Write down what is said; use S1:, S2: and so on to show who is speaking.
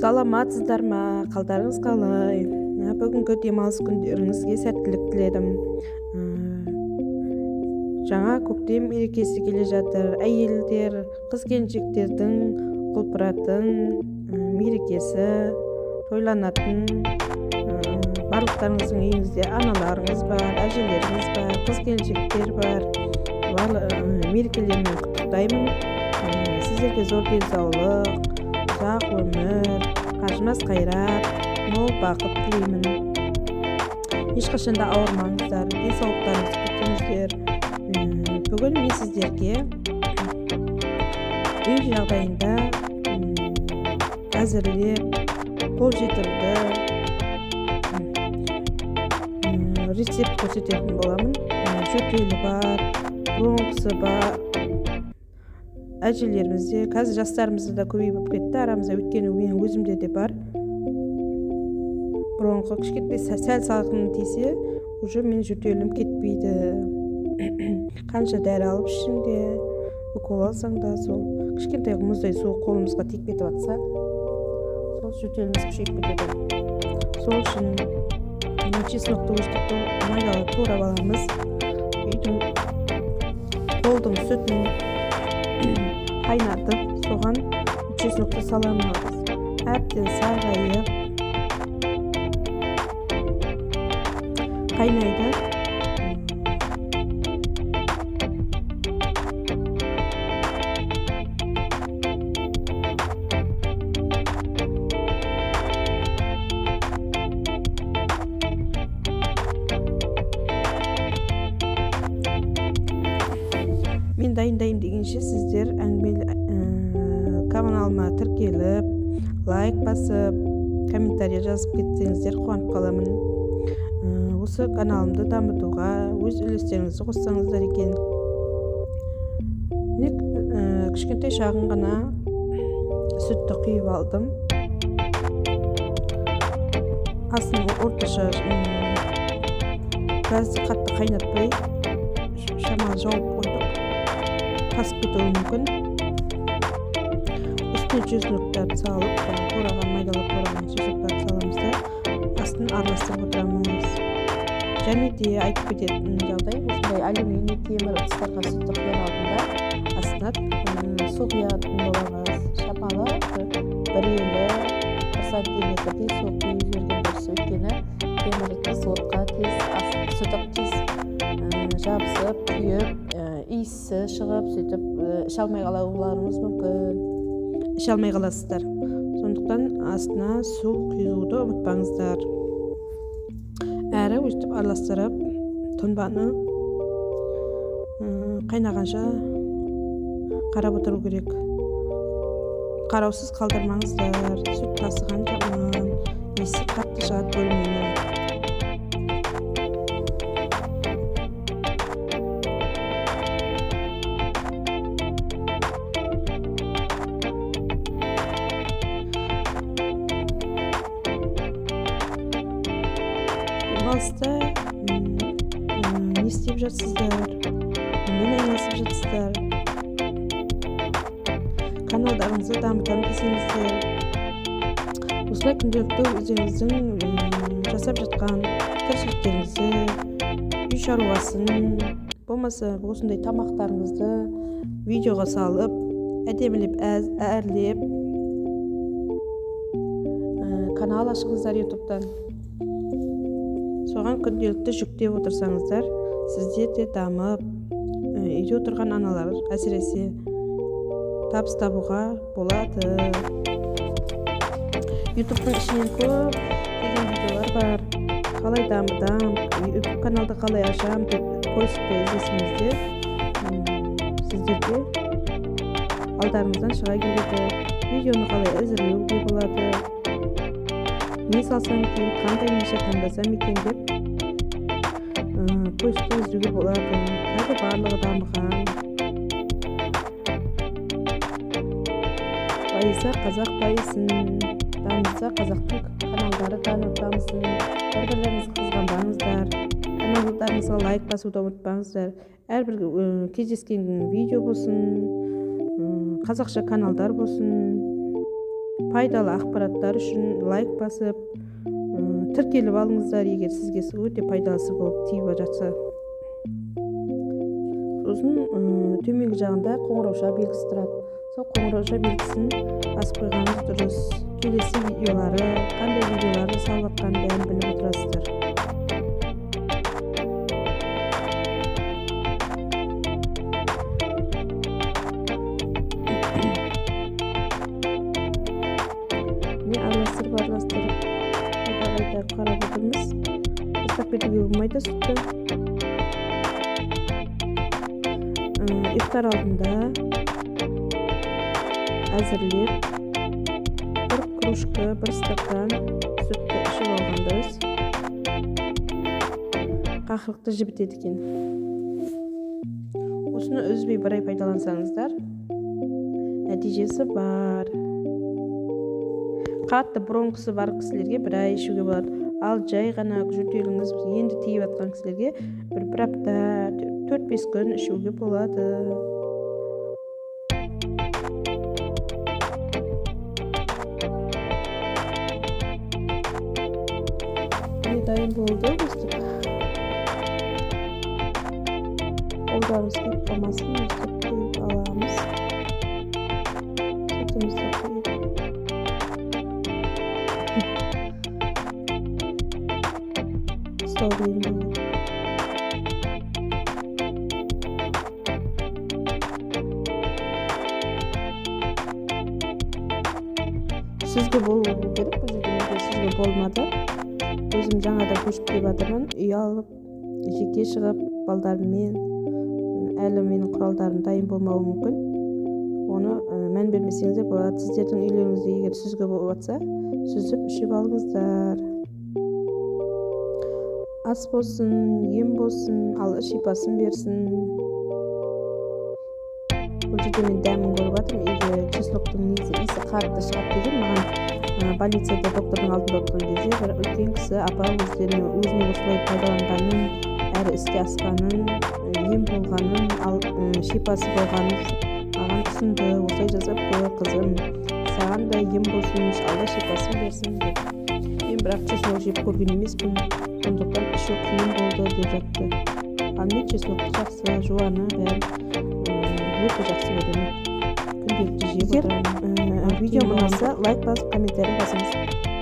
S1: Саламатсыздар ма, қалдарыңыз қалай? Бүгінгі демалыс күндеріңізге сәттілік тіледім. Жаңа көктем мерекесі келе жатыр. Әйелдер, қыз келіншектердің құлпыратын мерекесі, тойланатын. Барлықтарыңыздың үйіңізде аналарыңыз бар, әжелеріңіз бар, қыз келіншектер бар. Мерекелермен құттықтаймын. Сіздерге зор денсаулық, ұзақ өмір, қажымас қайрат, мол бақыт тілеймін. Ешқашан да ауырмаңыздар, денсаулықтарыңызды күтіңіздер. Бүгін мен сіздерге үй жағдайында әзірлеп, қолжетімді рецепт көрсететін боламын. Жөтелі бар, бронхысы бар әжелерімізде, қазір жастарымызда да көбейіп кетті арамызда, өйткені менің өзімде де бар. Бронхы кішкентай сәл салқын тисе, уже мен жөтелім кетпейді. Қанша дәрі алып ішсең де, укол алсаң да, сол кішкентай мұздай су қолымызға тиіп кетіп жатса, сол жөтеліміз күшейіп кетеді. Сол үшін чеснокты өстіп майдалап турап аламыз. Үйдің қолдың сүтін қайнатып, соған чеснокты саламыз. Әбден сарғайып қайнайды. Мен дайындайым дегенше сіздер әңгіме каналыма тіркеліп, лайк басып, комментарий жазып кетсеңіздер қуанып қаламын. Осы каналымды дамытуға өз үлестеріңізді қоссаңыздар екен. Кішкентай шағын ғана сүтті құйып алдым. Астын орташа газды қатты қайнатпай шамалы жауып қойдық. Тасып кетуі мүмкін. Үстіне чесноктарды салып, тураған, майдалап тураған чесноктарды саламыз да, астын араластырып отырамыз. Және де айтып кететін жағдай, осындай алюминий темір ыдыстарға сүтті құяр алдында астына су құятын боламыз. Шамалы бір елі бір сантиметрдей су құйып жіберген дұрыс, өйткені темір ыдыс отқа тез, сүті тез жабысып, күйіп, иісі шығып, сөйтіп іше алмай қалуларыңыз мүмкін. Іше алмай қаласыздар. Сондықтан астына су құюды ұмытпаңыздар. Әрі өстіп араластырып, тұнбаны қайнағанша қарап отыру керек. Қараусыз қалдырмаңыздар. Сүт тасыған жаман, иісі қатты шығады бөлмені. Демалыста не істеп жатсыздар, немен айналысып жатсыздар, каналдарыңызды дамытамын десеңіздер, осылай күнделікті өздеріңіздің жасап жатқан тіршіліктеріңізді, үй шаруасын, болмаса осындай тамақтарыңызды видеоға салып, әдемілеп, әрлеп канал ашыңыздар ютубтан. Соған күнделікті жүктеп отырсаңыздар, сіздер де дамып, үйде отырған аналар әсіресе табыс табуға болады. Ютубтың ішінен көп деген видеолар бар. Қалай дамытам, ютуб каналды қалай ашам деп поискте іздесеңіздер, сіздерге алдарыңыздан шыға келеді. Видеоны қалай әзірлеуге болады, не салсам екен, қандай ниша таңдасам екен деп поискте іздеуге болады. Қазір барлығы дамыған. Байыса қазақ байысын, дамыса қазақтың каналдары дамысын. Бір-бірлеріңізді қызғанбаңыздар, каналдарыңызға лайк басуды ұмытпаңыздар. Әрбір кездескен видео болсын, қазақша каналдар болсын, Пайдалы ақпараттар үшін лайк басып, тіркеліп алыңыздар, егер сізге өте пайдалысы болып тиіп жатса. Сосын төменгі жағында қоңыраушa белгісі тұрады. Сол қоңыраушa белгісін басып қойғаныңыз дұрыс. Келесі видеолары, қандай видеоларды салып жатқанын бәрін біліп отырасыздар. Міне араластырып қайта-қайта қарап отырмыз. Тастап кетуге болмайды сүтті. Ифтар алдында әзірлеп бір кружка, бір стакан сүтті ішіп алған дұрыс. Қақырықты жібітеді екен. Осыны үзбей бір ай пайдалансаңыздар, нәтижесі бар. Қатты бронхысы бар кісілерге бір ай ішуге болады. Ал жай ғана жөтеліңіз енді тиіп жатқан кісілерге бір апта, 4-5 күн ішуге болады. Міне дайын болды. Өстіп қолдарымыз күйіп қалмасын, өстіп құйып аламыз. Сүтімізді құйып. Ұстау қиын болады. Сүзгі болу керек, бұл жерде менде сүзгі болмады. Өзім жаңадан көшіп келіп жатырмын, үй алып, жеке шығып, балдарыммен. Әлі менің құралдарым дайын болмауы мүмкін. Оны мән бермесеңіздер болады. Сіздердің үйлеріңізде егер сүзгі болып жатса, сүзіп ішіп алыңыздар. Ас болсын, ем болсын, Алла шипасын берсін. Бұл жерде мен дәмін көріп жатырмын. Егер чесноктың негізі иісі қатты шығады деген, маған больницада доктордың алдында отырған кезде бір үлкен кісі апа өзіне осылай пайдаланғанын, әрі іске асқанын, ем болғанын, ал шипасы болғанын маған ұсынды. Осылай жасап көр, қызым, саған да ем болсын, Алла шипасын берсін деп. Мен бірақ чеснок жеп көрген емеспін, сондықтан ішу қиын болды деп жатты. Ал мен чеснокты жақсы, жуаны бәрін өте жақсы көремін. Күнделікті жеп отырамын. Видео ұнаса лайк басып, комментарий жазыңыз.